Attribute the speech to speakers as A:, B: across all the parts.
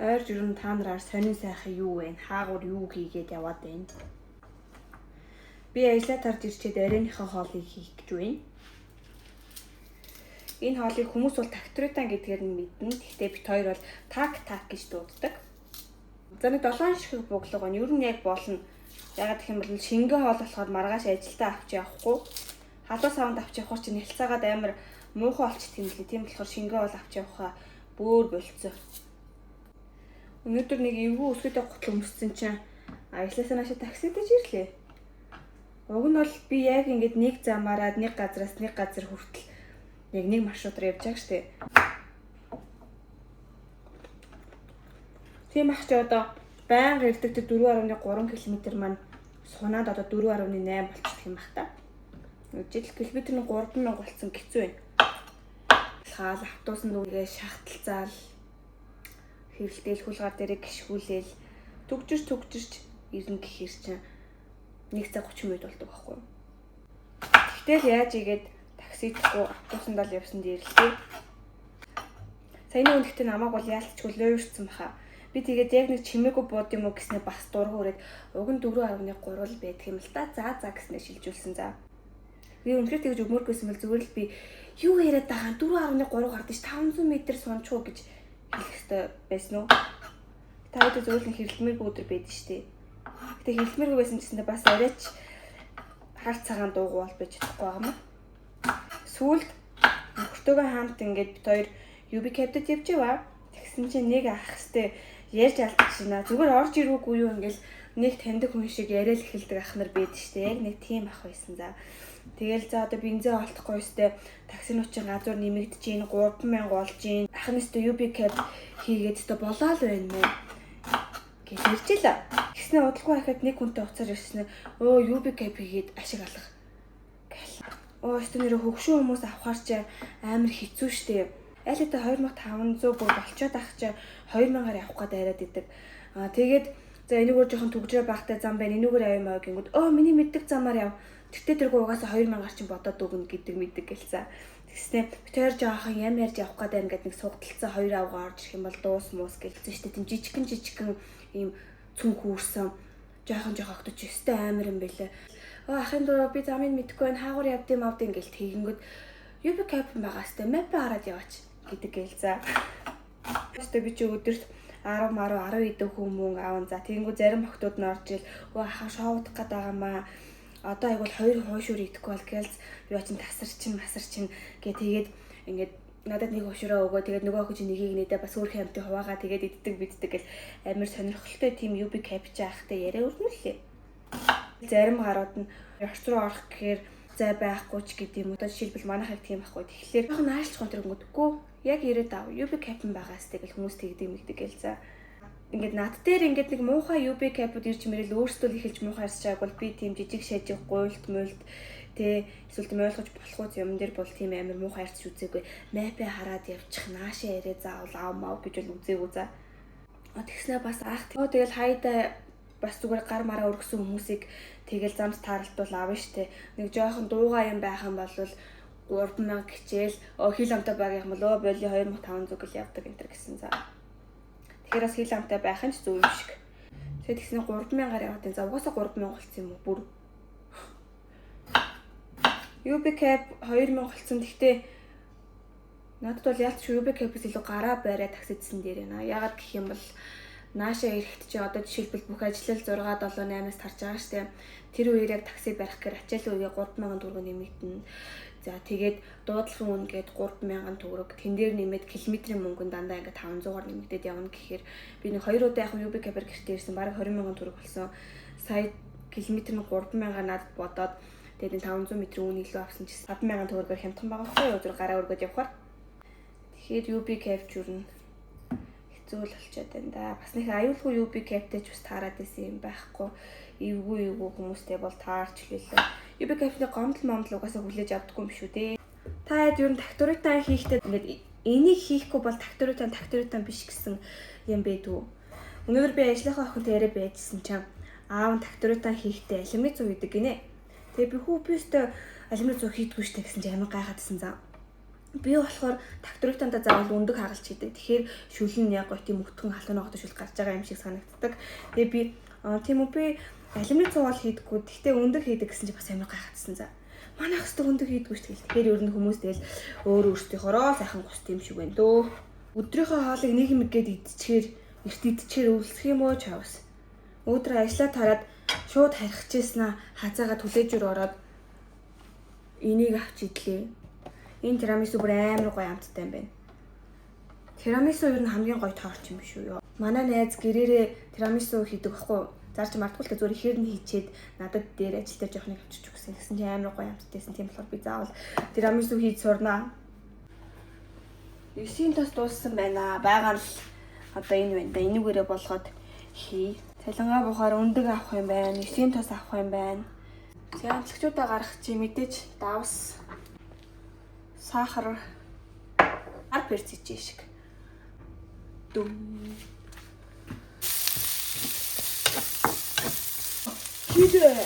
A: Ойр жирэн та нараар сонин сайхан юу вэ? Хаагур юу хийгээд яваад байна? Би ажлаа тарж ирчээд оройныхоо хоолыг хийх гэж байна. Энэ хоолыг хүмүүс бол тактритан гэдгээр нь мэднэ. Гэхдээ бит хоёр бол так так гэж дууддаг. За нэг 7 ширхэг буглаг байна. Ер нь яг болно. Ягаад гэх юм бол шингэн хоол болохоор маргааш ажилдаа авч явахгүй. Халуун савнд авч явахаар чинь нялцаагаад амар муухай болчихдөг юм лээ. Тийм болохоор шингэн хоол авч явахаа бөөр болцоо. Өнөөдөр нэг эвгүй өсгөтэй гутал өмссөн чинь ажлаасаа наашаа таксидаж ирлээ. Уг нь бол би яг ингээд нэг замаараа нэг газраас нэг газар хүртэл яг нэг маршрутаар явж байгаа штэ. Тийм ах чи одоо байнга ирдэг тэр 4.3 км маань сунаад одоо 4.8 болчихдог юм бах та. Жил километр нь 3000 болсон хэцүү байна. Хаал автобусанд үгээ шахталцаал хэрэлдээл хүлгаар дээрээ гიშгүүлээл түгжирч түгжирч ирнэ гэхэр чинь 1 цаг 30 минут болдог байхгүй юу. Тэгтэл яаж игээд таксихгүй автобусанд л явсан дээрлээ. Саяны үнэхдээ намайг бол яалтчгүй луйварсан баха. Би тэгээд яг нэг чимээгүй бууд юм уу гэснээр бас дург өрөөд уг нь 4.3 л байдаг юм л та. За за гэснээр шилжүүлсэн за. Би үнэхээр тэгж өгмөргүйсэн бол зүгээр л би юу яриад байгаа 4.3 гардаг ш 500 м сунчгүй гэж хэлэх ёстой байсан уу? Та бүхэн зүгээр л хэрэлдмээргүй өдөр байдаг штэ. Гэтэ хэрэлдмээргүй байсан гэсэндээ бас арайч хар цагаан дуугүй бол байж чадахгүй байгаа юм. Сүүлд нөхөртөөгөө хамт ингээд бит хоёр UB Cab-д явж яваа. Тэгсэн чинь нэг ах хэвчээ ярьж алдчихна. Зүгээр орж ирвэгүй юу ингээл нэг таньдаг хүн шиг яриад эхэлдэг ах нар байдаг штэ. Яг нэг тийм ах байсан за. Тэгэл за одоо бензин олдохгүй өстэй таксинууд чинь газар нэмэгдэж гин 3000 болж гин. Ах нь өстө UB Cab хийгээд өстө болоо л байна мэ гэж ярьж илаа. Тэгснэ удалгүй ахад нэг хүнтэй уцаар ирсэн. Өө UB Cab хийгээд ашиг алга гэл. Өө өстө нэрэ хөгшин хүмүүс авахар чи амар хэцүү штэ. Аль хэдийн 2500 бүр болчоод ах чи 2000-аар явах гээд айраад идэг. Аа тэгээд за энэгээр жоохон түгжрээ багтай зам байна. Энэгээр авъя маа гингүүд өө миний мэддэг замаар яв. Тэртээ тэргүй угаасаа 2000-аар чинь бодоод өгнө гэдэг мэддэг гэлцээ. Тэгснэ бит хоёр жоохон ям ярьж явах гээд байна гэд нэг сугдалцсан хоёр авгаа орж ирэх юм бол дуус муус гэлцэн штэ. Тийм жижигхэн жижигхэн ийм цүнх үүрсэн жоохон жоохон окточ өстэй амар юм бэлээ. Өө ахын дураа би замыг мэдэхгүй байна. Хаагур явдсан мавдын гэл тэгэнгүүт UB Cap байгаа сте map хараад яваач гэдэг гээл за. Өстө би чи өдөрт 10 10 10 идэх хүмүүн аавн за тэгэнгүү зарим охтууд нь орж ил өө ахаа шоудах гээд байгаа маа. Одоо айгуул хоёр хуушуур идэхгүй бол гээл юу чин тасар чин масар чин гэ тэгээд ингээд надад нэг хошроо өгөө тэгээд нөгөө охин чинь нэгийг нээдэ бас өөр хамтын хуваагаа тэгээд иддэг биддэг гэл амар сонирхолтой тийм UB Cap чи ахтай яриа өрнөлээ. Зарим гарууд нь орц руу орох гэхээр зай байхгүй ч гэдэг юм уу. Одоо жишээлбэл манайхыг тийм байхгүй. Тэгэхээр яг наашлах гон тэр өнгөдөггүй. Яг ирээд ав. UB Cap байгаа сте гэл хүмүүс тэгдэг мэгдэг гэл за. Ингээд над дээр ингээд нэг муухай UB Cap-ууд ирж мэрэл өөрсдөө л эхэлж муухай ярьж байгааг бол би тийм жижиг шажиг гуйлт муйлт тэ эсвэл тийм ойлгож болохгүй юм дээр бол тийм амар муухай ярьж үзээгүй. Map-ээ хараад явчих наашаа яриа заавал ав мав гэж бол үзээгүй за. Тэгснэ бас аах. Тэгэл хайда бас зүгээр гар мараа өргөсөн хүмүүсийг тэгэл замд тааралтуул авна штэ. Нэг жоохон дуугаа юм байх юм бол 3000 хичээл хил амтай баг юм бол өө боли 2500 гэл явдаг энэ төр гэсэн за. Тэгэхээр бас хил амтай байх нь ч зөв юм шиг. Тэгээд тэгснэ 3000-аар яваад энэ за угаасаа 3000 болцсон юм уу бүр. UB Cab 2000 болцсон. Гэхдээ надад бол ялч UB Cab-ээс илүү гараа бариа таксидсан дээр байна. Яагаад гэх юм бол наашаа ирэхэд чи одоо жишээлбэл бүх ажиллал 6 7 8-аас тарж байгаа штэ. Тэр үеэр яг такси барих гэхээр ачаалал үеэ 3000 төгрөг нэмэгдэнэ. За тэгээд дуудлагын үн гээд 3000 төгрөг тэн дээр нэмээд километрийн мөнгө нь дандаа ингээд 500-аар нэмэгдээд явна гэхээр би нэг хоёр удаа яг UB Cab-аар гэртээ ирсэн бараг 20,000 төгрөг болсон. Сая километр нь 3000-аар надад бодоод тэгээд энэ 500 метрийн үн илүү авсан чинь 5000 төгрөгөөр хямдхан байгаа байхгүй юу? Зүр гараа өргөд явхаар. Тэгэхээр UB Cab зүрнэ хэцүү л болчиход байна да. Бас нэг аюулгүй UB Cab-тэй ч бас таарад байсан юм байхгүй. Эвгүй эвгүй хүмүүстэй бол таарч лээ. UB Cab-ны гомдол момдол угаасаа хүлээж авдаггүй юм шүү дээ. Та хэд ер нь такторитан хийхдээ ингээд энийг хийхгүй бол такторитан такторитан биш гэсэн юм байдгүй. Өнөөдөр би ажлынхаа охинтой яриа байжсэн чинь аав нь такторитан хийхдээ алимны цуг идэг гинэ. Тэгээ би хүү би өстө алимны цуг хийдэггүй штэ гэсэн чинь амар гайхаадсэн заа. Би болохоор тагтрууйтандаа заавал өндөг хагалж хийдэг. Тэгэхээр шүл нь яг гоё тийм өтгөн халуун ногоотой шүл гарч байгаа юм шиг санагддаг. Тэгээ би тийм үү, би алюминий цугаал хийдэггүй. Гэхдээ өндөг хийдэг гэсэн чи бас амар гайхацсан за. Манайх хэвээр өндөг хийдэггүй шүү дээ. Тэгэхээр ер нь хүмүүс тэгэл өөр өөрсдийнхоороо сайхан гусд юм шиг байна дөө. Өдрийнхөө хоолыг нэг юм гээд идчихээр эрт идчихээр өвлсөх юм уу чавс. Өдөр ажиллаа тараад шууд харихчихсэн аа, хазаага түлээжүр ороод энийг авч идлээ. Энэ тирамису бүр амар гоё амттай юм байна. Тирамису ер нь хамгийн гоё торт юм биш үү? Манай найз гэрээрээ тирамису хийдэг байхгүй юу? Зарж мартгүй л та, зүгээр ихээр нь хийчээд надад дээр ажил дээр жоохныг авчирч өгсөн. Тэгсэн чинь амар гоё амттайсэн. Тийм болохоор би заавал тирамису хийж сурнаа. 9-ийн тос дууссан байна. Байгаа л одоо энэ байна да. Энүүгээрээ болгоод хий. Цалингаа буухаар өндөг авах юм байна. 9-ийн тос авах юм байна. Зямцлагчудаа гаргах чи мэдээж давс, сахар, хар перц ичээ шиг. Дүм. Кидэ.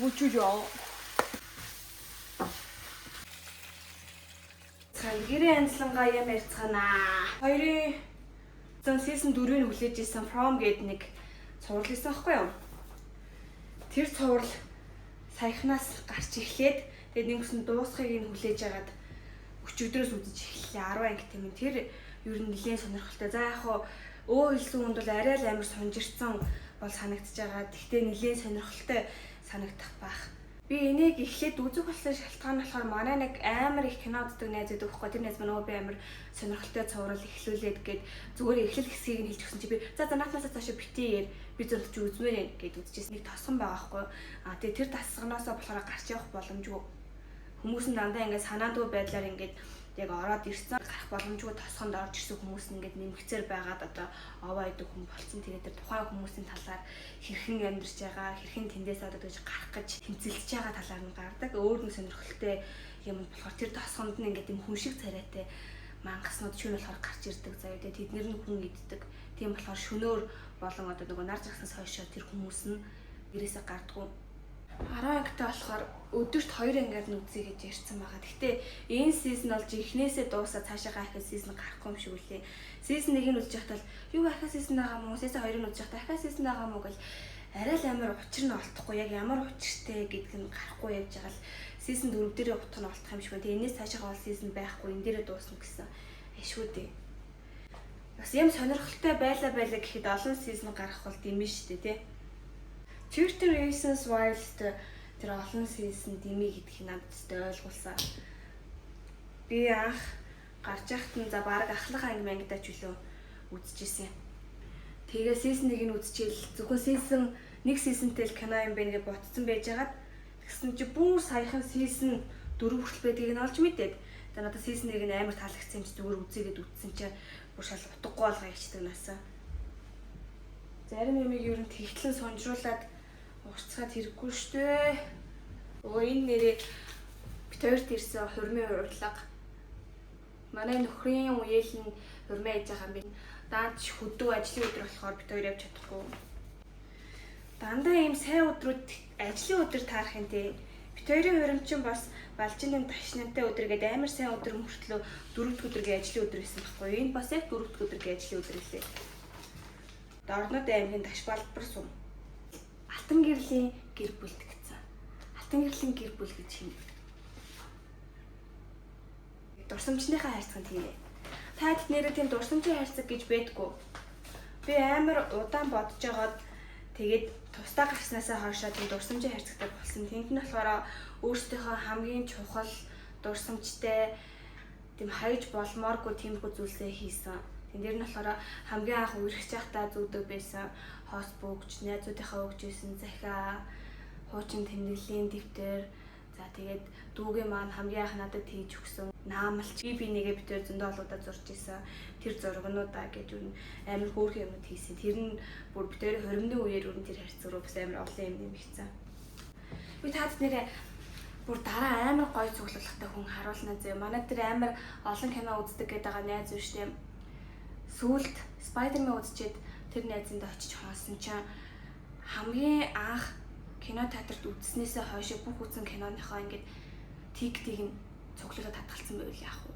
A: Гүчүүжоо. Гэрээ анзлангаа юм ярьцгаанаа. Хоёрын зэн season 4-ийг хүлээж исэн From гээд нэг цуврал исэн аахгүй юу? Тэр цуврал саяхнаас гарч эхлээд тэгээд нэгсэн дуусахыг нь хүлээж агаад өчигдрөөс үзэж эхэллээ. 10 ангит юм. Тэр ер нь нэлээд сонирхолтой. За яг хуу өө хэлсэн хүнд бол арай л амар сунжирцсан бол санагдаж байгаа. Тэгтээ нэлээд сонирхолтой санагдах байх. Би энийг эхлээд үзэх болсон шалтгаан болохоор манай нэг амар их кино үздэг найз байдаг байхгүй. Тэр найз маань нөгөө би амар сонирхолтой цуврал эхлүүлээд гээд зүгээр эхлэл хэсгийг нь хэлж өгсөн чи би за за наатнаасаа цаашаа битгий би зөв чи үзмээр юм гэд үзчихсэн. Нэг тосгон байгаа байхгүй. А тэгээ тэр тасганаасаа болохоор гарч явах боломжгүй. Хүмүүс нь дандаа ингээд санаандгүй байдлаар ингээд яг ороод ирсэн, гарах боломжгүй тосгонд орж ирсэн хүмүүс нь ингээд нэмэгцээр байгаад одоо овоо идэг хүн болцсон. Тэгээд тэр тухайн хүмүүсийн талаар хэрхэн амьдарч байгаа, хэрхэн тэндээс одоо тэгж гарах гэж тэмцэлж байгаа талаар нь гардаг. Өөр нэг сонирхолтой юм болохоор тэр тосгонд нь ингээд юм хүн шиг царайтай мангаснууд шөнө болохоор гарч ирдэг заяа. Тэгээд тэднэр нь хүн иддэг. Тийм болохоор шөнөөр болон одоо нөгөө нар жагсаас хойшоо тэр хүмүүс нь гэрээсээ гардггүй. 10 ангитай болохоор өдөрт 2 ангиар нь үзье гэж ярьсан байгаа. Гэхдээ энэ season бол жинхнээсээ дуусаа цаашаагаа ахиад season гарахгүй юм шиг үлээ. Season 1-ийг нь үзэж байхад бол юу ахиад season байгаа мó? Season 2-ыг нь үзэж байхад ахиад season байгаа мó гэл арай л амар учир нь олдохгүй, яг ямар учиртай гэдг нь гарахгүй явж байгаа л season 4 дээрээ утга нь олдох юм шиг байна. Тэгээ энэс цаашаагаа бол season байхгүй, энэ дээрээ дуусна гэсэн. Ашгүй дээ. Бас юм сонирхолтой байла байла гэхэд олон season гарах бол дэмэн шүү дээ, тий. 13 Reasons Why тэр олон season дэмий гэдгийг надад өстой ойлгуулсан. Би анх гарч яхад нь за баг ахлах анги мангидаа ч үлээ үзчихсэн. Тэгээ season 1-ийг нь үзчихэл зөвхөн season нэг season тэй л кино юм байна гэж ботцсон байжгаад тэгсэн чи бүр саяхан season 4 хүртэл байдгийг нь олж мэдээд, за надад season 1 нь амар таалагдсан юм чи зүгээр үзээгээд үзсэн чи бүр шал утгагүй болгоо хийчдэг насаа. Зарим юмыг ер нь тэгтлэн сунжруулад урцгаад хэрэггүй шүү дээ. Өө, энэ нэрээ бит хоёрт ирсэн хурмын урилга. Манай нөхрийн үеэл нь хурмын ээж байгаа юм би. Даач хөдөө ажлын өдөр болохоор бит хоёр явж чадахгүй. Дандаа ийм сайн өдрүүд ажлын өдөр таарах юм те. Бит хоёрын хуримчин бас балжин ташнантай өдөр гэдэг амар сайн өдөр мөртлөө дөрөв дэх өдргийн ажлын өдөр байсан байхгүй юу? Энэ бас яг дөрөв дэх өдргийн ажлын өдөр лээ. Дорнод аймгийн Ташбалбар сум. Алтан гэрлийн гэр бүлд гэсэн. Алтан гэрлийн гэр бүл гэж юм. Дурсамжныхаа хайрцаг тийм ээ. Та хэд нэрээ тийм дурсамжийн хайрцаг гэж байдгүй. Би амар удаан бодож байгаад тэгээд тусдаа гарснаасаа хойшоо тийм дурсамжийн хайрцагтай болсон. Тэнд нь болохоор өөрсдийнхөө хамгийн чухал дурсамжтай тийм хаяж болмооргүй тиймэрхүү зүйлсээ хийсэн. Тэн дээр нь болохоор хамгийн анх үерхэж байхдаа зүүдэг байсан хоос бөгж, найзуудынхаа өгч байсан захиа, хуучин тэмдэглэлийн дэвтэр, за тэгээд дүүгийн маань хамгийн анх надад хийж өгсөн наамалч би нэгэ битээр зөндөө олоудаа зурж исэн тэр зургнуудаа гэж юу амар хөөрхөн юмуд хийсэн. Тэр нь бүр битээр хоримны үеэр өөр нь тэр харьцаг руу бас амар олон юм нэмэгцэн. Би таад нэрээ бүр дараа амар гой цуглуулгатай хүн харуулна зөө. Манай тэр амар олон кино үздэг гэдэг байгаа найз биш тийм. Сүүлд Spider-Man үзчихэд тэр найзынд очиж хоосон чинь хамгийн анх кино театрт үзснээсээ хойш бүх үзсэн киноныхоо ингээд ticket ийг нь цуглуулад хадгалсан байвал яах вэ?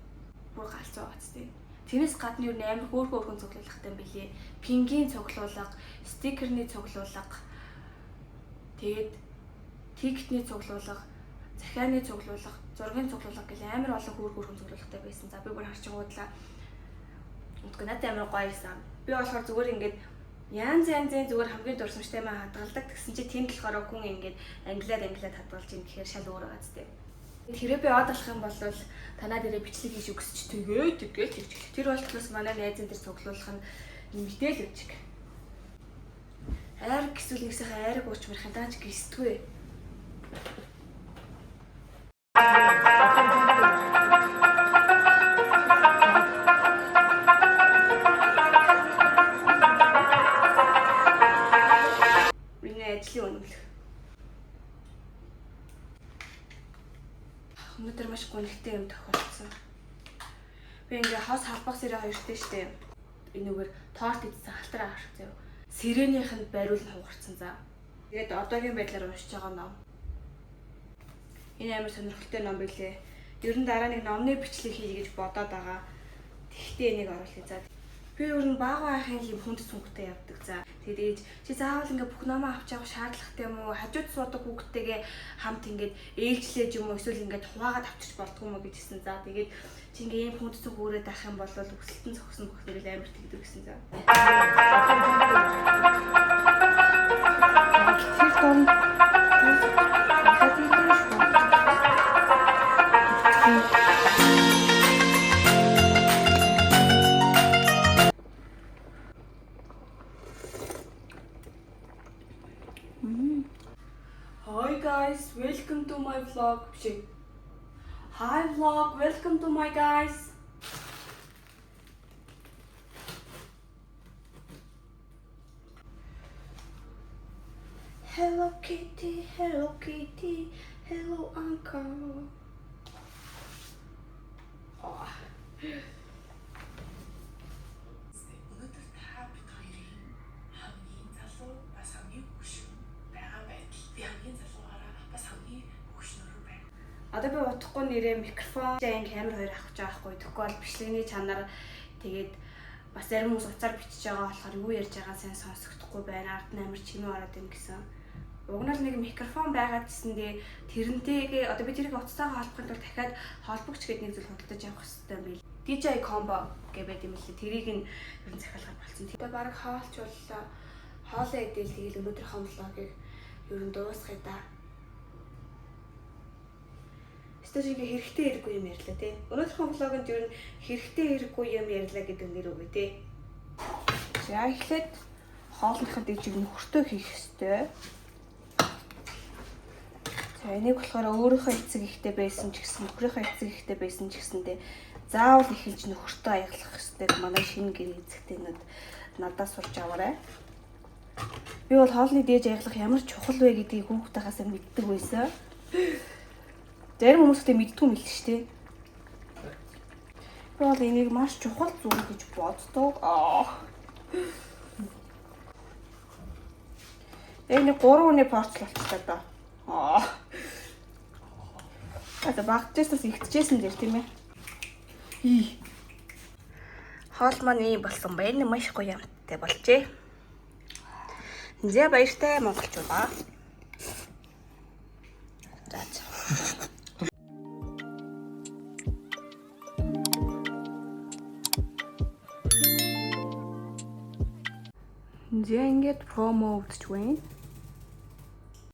A: Бүр галзуу байгаа ч тийм. Тэрнээс гадна юу амар хөөрхөн хөөрхөн цуглуулгатай юм билээ. Пингийн цуглуулга, стикерний цуглуулга, тэгээд ticket ний цуглуулга, захианы цуглуулга, зургийн цуглуулга гэл амар олон хөөр хөөрхөн цуглуулгатай байсан. За, би бүр харчингуудлаа. Үгүй, надад амар гоё байсан. Би болохоор зүгээр ингээд янз янзын зүгээр хамгийн дурсамжтай маа хадгалдаг. Тэгсэн чи тэнд болохоор хүн ингээд ангилаад ангилаад хадгалж ийн гэхээр шал өөр байгаа зү. Тэрээ би од болох юм бол танаа дээрээ бичлэг хийж өгсөч, тэгээ тэгээ тэгж. Тэр болтлоос манай найзын дээр цуглуулах нь мэдээл үжиг. Айраг гэсвэл нэг сайхан айраг уучмарх юм даач гисдгүй. Миний ажлын үнэмлэх. Өнөөдөр маш гонигтай юм тохиолдсон. Би ингээ хос халбах сэрэ хоёртой штэ. Энүүгээр торт идсэн халтар авах заяа. Сэрээнийх нь бариул нь хугарцсан за. Тэгээд одоогийн байдлаар уншиж байгаа ном. Энэ амар сонирхолтой ном билээ. Ер нь дараа нэг номны бичлэг хийе гэж бодоод байгаа. Тэгтээ энийг оруулъя за. Би ер нь баага байхын юм хүнд цүнхтэй явдаг за. Тэгээд ээж чи заавал ингээ бүх номоо авч явах шаардлагатай юм уу? Хажууд суудаг хүүхдтэйгээ хамт ингээд ээлжлээж юм уу? Эсвэл ингээд хуваагаад авчирч болдгоо юм уу гэж хэлсэн за. Тэгээд чи ингээ ийм хүнд цүнх үүрээд авах юм бол өсөлтөн зогсон бүх нэрэл амар тэгдэг гэсэн за. Тэр дон Hi guys, welcome to my vlog. Биш. Hi vlog, welcome to my guys. Hello Kitty, Hello Kitty, Hello Uncle. Oh.
B: Өнөөдөр та бид хоёрын хамгийн залуу бас хамгийн хөгшин байгаа байдал. Би хамгийн залуугаараа бас хамгийн хөгшнөөр байна.
A: Одоо би утахгүй нэрээ микрофон, жайн камер хоёр авах гэж байгаа хгүй. Тэгэхгүй бол бичлэгний чанар, тэгээд бас зарим хүмүүс утсаар бичиж байгаа болохоор юу ярьж байгаа сайн сонсогдохгүй байна. Ард нь амар чимээ ороод юм гэсэн. Уг нь л нэг микрофон байгаад гэсэндээ тэрнтэйгээ одоо би тэрийг утастайгаа холбохын тулд дахиад холбогч гэдэг нэг зүйл худалдаж авах хэрэгтэй юм байл. DJI Combo гэж байд юм лээ. Тэрийг нь ер нь захиалгаар болсон. Тэгээ баг хоолч боллоо. Хоолоо идэл, тэгэл өнөөдрийнхөө vlog ыг ер нь дуусгая да. Өстой ингээ хэрэгтэй хэрэггүй юм ярьлаа тий. Өнөөдрийнхөө vlog онд ер нь хэрэгтэй хэрэггүй юм ярьлаа гэдэг нэр өгье тий. За, эхлээд хоолныхоо дижиг нөхөртөө хийх ёстой. За, энийг болохоор өөрийнхөө эцэг ихтэй байсан ч гэсэн, нөхрийнхөө эцэг ихтэй байсан ч гэсэндээ заавал эхэлж нөхөртөө аяглах ёстой. Манай шинэ гэр эцэгтэйнүүд надаас сурч аваарай. Би бол хоолны дээж аяглах ямар чухал вэ гэдгийг хүүхдийнхаасаа мэддэг байсан. Зарим хүмүүстэй мэддгүй юм л шүү дээ. Би бол энийг маш чухал зүйл гэж боддог. Аа. Яг нэг 3 хүний порц л болчихлоо доо. Аа. Одоо багтжээснээс ихтжсэн дэр тийм ээ. И. Хоол маань ийм болсон байна. Маш гоё амттай болжээ. За, баяртай монголчуудаа. За. За. За, ингээд promo үзэж байна.